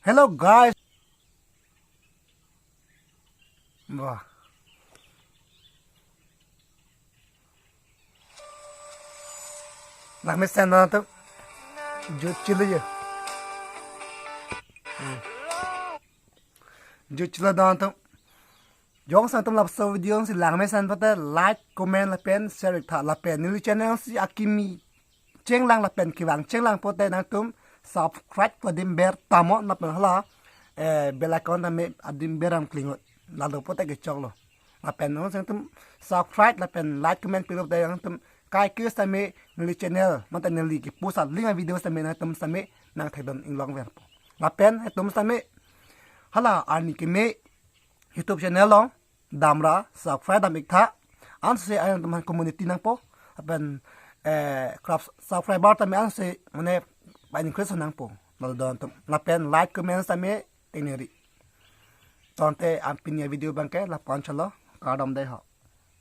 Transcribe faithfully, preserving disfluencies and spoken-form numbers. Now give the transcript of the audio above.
Hello guys. Wah. Langmesen nangtum. Jut chili ya. Hmm. Jut chili nangtum. Jongsi nangtum laso video si langmesen pote like, comment lapen share ik tha lapen neli channel si akimi chenglang lapen kevang chenglang pote nangtum subscribe pu adim ber tamo lapen hala, eh, bell icon tame adim ber ram klingot. Lalo pote kechoklo. Lapen nangtum subscribe lapen like comment pilo pote nangtum kaikis tame neli channel mate neli kepost a link a video tame nangtum tame nangthekdun inglong verpo. Lapen nangtum tame hala arni keme YouTube channel along damra subscribe dam ik tha. Ansi ayang teman community nangpo. Lapen, eh, crab subscriber tame ansi mane pa increase nangpo. Lalo don tum. Lapen like comment tame tengneri. Tangte an pini a video abangke lapu-an chalo. Kardom dei ho.